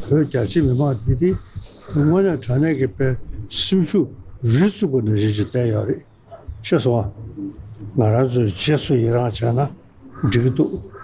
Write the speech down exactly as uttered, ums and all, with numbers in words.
བོད་རྒྱ་ཆེ་མི་མང་འདི་དེ་དངོས་གནས་དྲང་གནས་ཀྱི་དཔེ་སེམས་ཤུགས་རུལ་སུ་དགོས་ནས་རེད་ཅེས་བསྟན་ཡོད་རེད། ཤེས་སོང་ང་། ང་རང་ཚོའི་རྗེས་སུ་ཡི་རང་བྱས་ན་འགྲིག་གི་འདུག